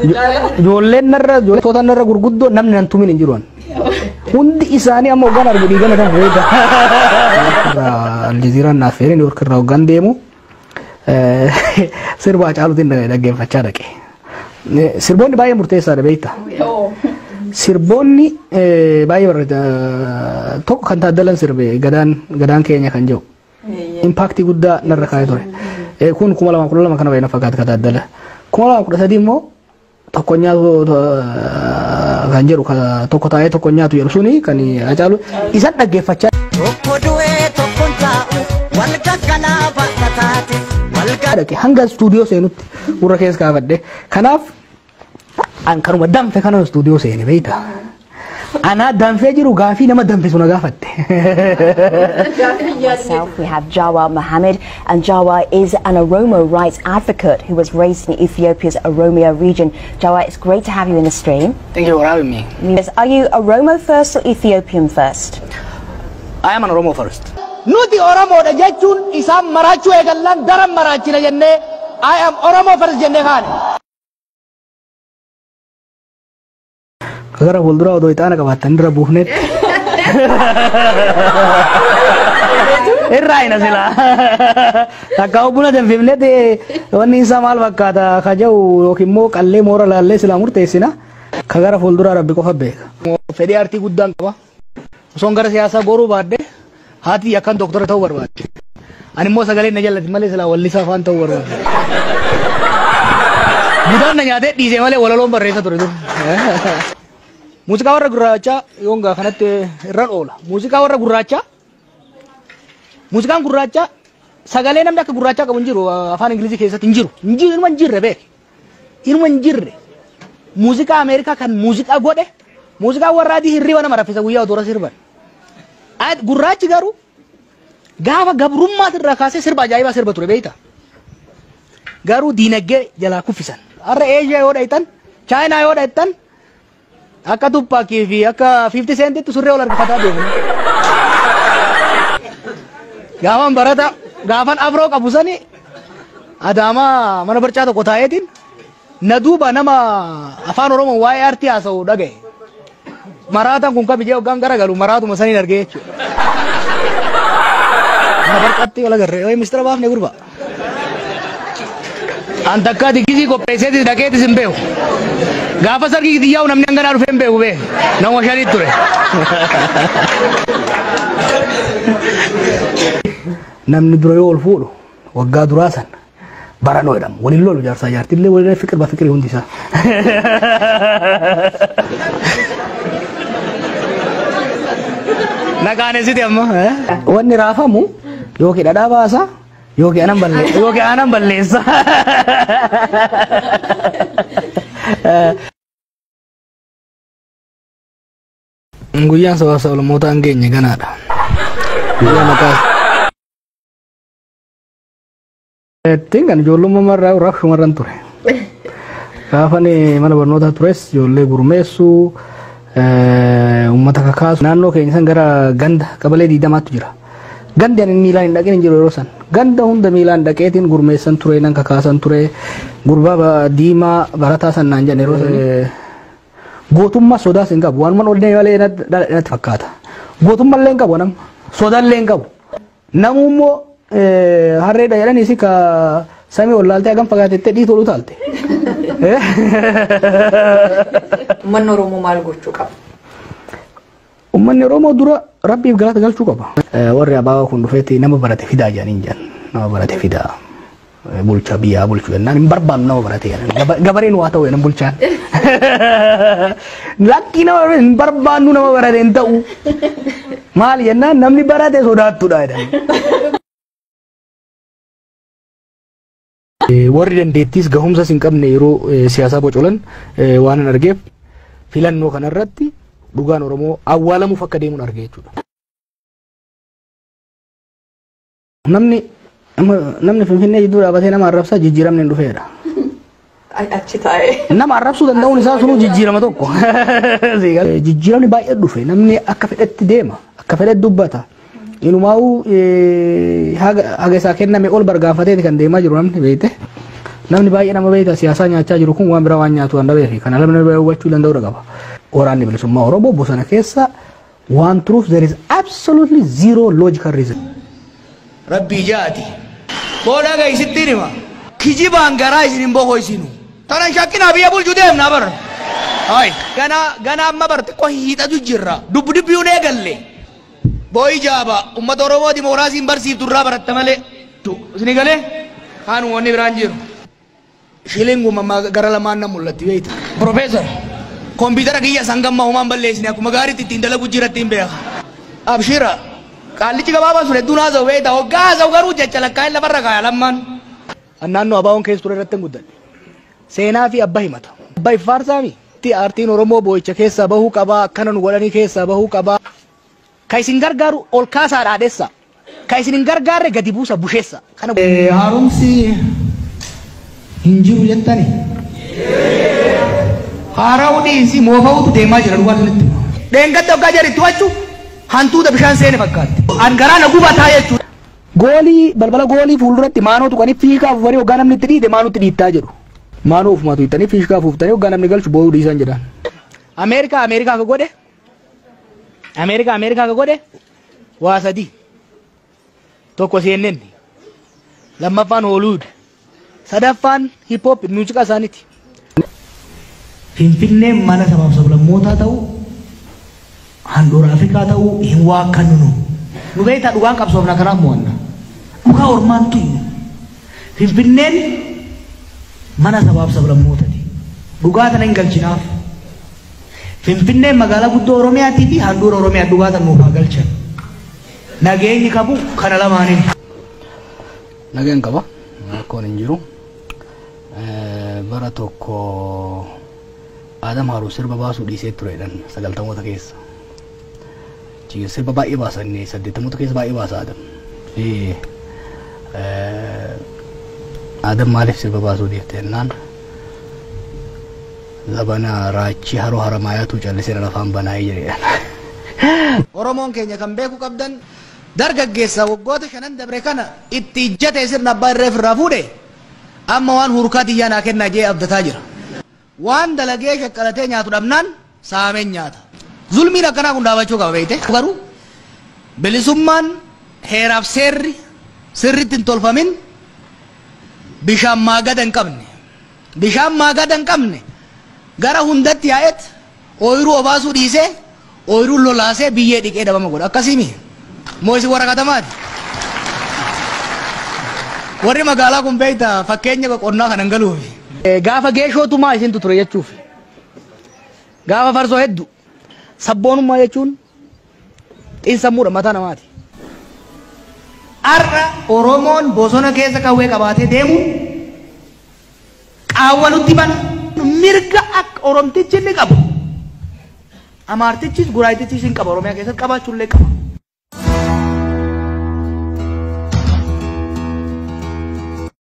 Ijoolleen narra ijoolleen narra gurguddoo namni nan tumin hin jiru. Hundi isaanii amma hoggaan argu dhiigana kan beeka. Aljazeeraan naaf feeree Niw Yoork irraa hoggaan deemu sirba Hacaaluutiin dhaggeeffachaa dhaqe. Sirboonni baay'ee murteessaadha beektaa. Sirboonni baay'ee barreeda tokko kan Taaddalan sirbe gadaan gadaan keenya kan jedhu. Impaaktii guddaa narra kaa'ee ture. Kun 2012 kana baay'ee na fakkaata kan Taaddala. 2013 immoo tokko nyaatu kan jedhu tokko taa'ee tokko nyaatu jedhu suni kan Hacaalu isan dhaggeeffachaa. Tokko du'ee tokkoon taa'u wal gaggalaa bakka taate wal dhaqe hanga istuudiyoo seenutti gurra keessa kaafadhe. Kanaaf an kanuma danfe kana istuudiyoo seene beektaa. Anaa danfee jiru gaafii nama danfisu na gaafatte. Myself, we have Jawar Mohammed, and Jawar is an Oromo rights advocate who was raised in Ethiopia's Oromia region. Jawar, it's great to have you in the stream. Thank you for having me. Yes, are you Oromo first or Ethiopian first? I am an Oromo first. Nuti Oromoodha jechuun isaan maraachuu eegallaan daran maraachina jennee I am Oromo first jennee kaane. Gara fuulduraa odoo ixaana qabaattan irra buufnetti. Irraa hina silaa. Takka buna danfifnetti wanni isaa maal fakkaata ka jedhu yookiin immoo qallee moora laallee silaa murteessina. Ka gara fuulduraa rabbi qofa beeka. Fedhii aartii guddaan qaba. Osoon gara siyaasaa goruu baadde haati akkan doktora ta'uu barbaadde. Ani immoo sagalee na jallati malee silaa wallisaa afaan ta'uu barbaadde. Budaan na nyaatee dhiisee malee walaloon barreessa ture dur. Muuziqaa warra gurraachaa yoon gaa kanatti irraan oola. Muuziqaa warra gurraachaa muuziqaan gurraachaa sagalee namni akka gurraachaa qabu hin jiru afaan Ingilizii keessatti hin jiru. Hin jiru inuma hin jirre beek. Inuma hin jirre. Muuziqaa Ameerikaa kan muuziqaa godhe muuziqaa warra adii hirriba nama raffisa guyyaa utuu sirban. Gurraachi garuu gaafa gabrummaa irraa kaasee sirba ajaa'ibaa sirba ture beektaa. Garuu diinagdee jalaa kuffisan. Har'a Eeshiyaa yoo dhaytan, Chaayinaa yoo dhaytan akka Tupaakii fi akka 50 Centitti surree ol harkifataa deemu. Gaafan barata gaafan afroo qabu sani Adaamaa mana barcaa tokko taa'eetiin na duuba nama afaan Oromoo waa'ee aartii haasa'u dhagaye. Maraataan kun kabijee hoggaan garagalu maraatuma saniin argee jechuudha. Mana barcaatti wal agarree wayi mistira baafne gurba. An takka digisii qopheesseetis dhaqeetis hin beeku. Gaafa sargii xiyyaa'u namni hanganaa dhufee hin beeku bee. Nama shaniit ture. Namni dura yoo ol fuudhu waggaa duraa san baranoo jedhama. Waliin lolu jaarsaa jaartillee waliin fiqir ba fiqirii hundi isaa. Naqaanesiti amma. Wanni raafamu yookiin dhadhaa baasa yookiin anan balleessa yookiin anan balleessa. Guyyaan sabaaf sablammootaa hin geenye ganaadha. Guyyaa maqaa Ittiin kan ijoollummaa irraa rabshumarran ture. Gaafan mana barnootaa tures ijoollee gurmeessuu uummata kakaasu naannoo keenya san gara ganda qabalee 20tu jira. Gandi ani miilaan hin dhaqin hin jiru yeroo san. Ganda hunda miilaan dhaqeetiin gurmeessan ture nan kakaasan ture gurbaa diimaa barataa san naan jedhan yeroo san. Gootummaa sodaas hin qabu waanuma ol malee natti fakkaata. Gootummaa illee hin qabu nama sodaa illee hin qabu. Namuu immoo harreedha jedhaniis ka samii ol laaltee hagam fagaatettee dhiitu ol utaalte. Uummanni Oromoo maal gochuu qaba? Uummanni Oromoo dura rabbiif galata galchuu qaba. Warri abaaboo kun dhufeetti nama barate fidaa jedhaniin jedhan. Nama barate fidaa. Bulchaa biyyaa bulchuu jennaan hin barbaannu nama barate jedhan. Gabareen waa ta'u jedhan bulchaan. Lakkii nama barate hin barbaannu nama barate hin ta'u. Maali jennaan namni barate sodaattuudha jedhan. Warri dandeettiis gahumsas hin qabne yeroo siyaasaa bocolan waan hin argeef filannoo kanarratti dhugaan Oromoo awwaalamuuf akka deemuun arge jechuudha. Namni namni Finfinnee jidduu dhaabatee nama arrabsaa jijjiiramni hin dhufeedha. Achi taa'ee. Nama arrabsuu danda'uun isaa sunuu jijjiirama tokko. Jijjiiramni baay'ee dhufe namni akka fedhetti deema akka fedhetti dubbata. Inumaa'uu haga isaa kenname ol bargaafateeti kan deemaa jiru namni beekte. Namni baay'ee nama beektaa siyaasaa nyaachaa jiru kun waan biraa waan nyaatu waan dhabeef kana namni baay'ee hubachuu danda'uu qaba. Waraanni bilisummaa Oromoo bosona keessa waan turuuf there is absolutely zero logical reason. Rabbii jaati. Booda gaisittiin hima. Kijibaan garaa isin hin boqoysinu. Tanan shakkinaa biyya bulchuu deemnaa bara. Hai, gana gana amma bar xiqqoo hiixatu jirra. Dubbi dubbiyuun eegalle. Booyi jaaba uummata Oromoo dimookiraasiin barsiiftu irraa baratta malee. Isin galee kaanuma wanni biraan jiru. Shilinguma gara lamaan na mul'atti beekta. Profeesar, kompiitara kiyya sangammaa homaan balleessine akkuma gaariitti ittiin dalagu jira ittiin beeka. Abshira, qaallichi gabaabaa sun hedduun haasa'u beekta. Hoggaa haasa'u garuu jecha lakkaa'in lafarra kaaya lammaan. Naannoo abaawoon keessa ture irratti hin guddadhe. Seenaa fi abba himata. Abba iffaarsaami. Aartiin Oromoo boo'icha keessaa bahuu qabaa, akkana nu godhanii keessaa bahuu qabaa. Ka isin gargaaru ol kaasaa dhaadhessa. Ka isin hin gargaarre gadi buusa busheessa. Kana Haaromsi hin jiru jettani. Haara'uu dhiisii moofa'uutu deemaa jira dhugaa sanatti. Dheengadda hoggaa jaritti wachu hantuuta bishaan seene fakkaatti. An garaa na gubataa jechuudha. Goolii balbala goolii fuulduratti maanoo tuqanii fiigaa afuufanii hoggaa namni itti dhiite maanootti dhiittaa jedhu. Maanoo ofumaa tuqxanii fiigaa afuuftanii hoggaa namni galchu boo'uu dhiisan jedhan. Ameerikaa Ameerikaa ka godhe Ameerikaa Ameerikaa ka godhe waa sadii. Tokko CNN, lammaffaan Hollywood, sadaffaan hip hop muuziqaa isaaniiti. Finfinneen mana sabaaf sablammootaa ta'uu, handhuura Afrikaa ta'uu hin waakkannu nu. Nu beektaa dhugaan qabsoofna kanaaf mo'anna. Dhugaa ormaan tuyyu. Finfinneen mana sabaaf sablammootaati. Dhugaa tana hin galchinaaf. Finfinneen magaalaa guddoo Oromiyaatii fi handhuura Oromiyaa dhugaa tana nuuf haa galchan. Nageenyi qabu kana lamaaniin. Nageen qaba. Rakkoon hin jiru. Bara tokko Adam Haruu sirba baasuu dhiisee turedhan 90moota keessa. Sirba baay'ee baasan 80moota keessa baay'ee baasa Adam. Fi Adam maaliif sirba baasuu dhiifte jennaan zabana raachii haroo haramaayaatu callisee lafaan banaa'ee jedhedhan. Oromoon keenya kan beeku qabdan dargaggeessa waggoota shanan dabre kana itti ijjatee sirna abbaa irree ofirraa fuudhe amma waan hurkaa xiyyaa naa kennaa jee abdataa jira. Waan dalagee shaqqalatee nyaatu dhabnaan saameen nyaata. Zulmiin akkanaa kun dhaabachuu qaba beekte. Garuu bilisummaan heeraaf seerri sirriitti hin tolfamin bishaan maagada hin qabne. Bishaan maagada hin qabne gara hundatti yaa'et ooyiruu obaasuu dhiisee ooyiruu lolaasee biyyee dhiqee dhabama godha. Akkasiimi. Moo isin warra katamaati? Warri magaalaa kun beekta fakkeenya qonnaa kanan galuufi. Gaafa geeshootumaa isintu ture jechuuf. Gaafa farsoo hedduu. Sabboonummaa jechuun xiinsammuudha mataa namaati. Har'a Oromoon bosona keessa qawwee qabaatee deemu qaawwa nutti bana. Mirga akka Oromtichi inni qabu. Amaartichis Guraayitichis hin qaba Oromiyaa keessatti qabaachuullee qaba.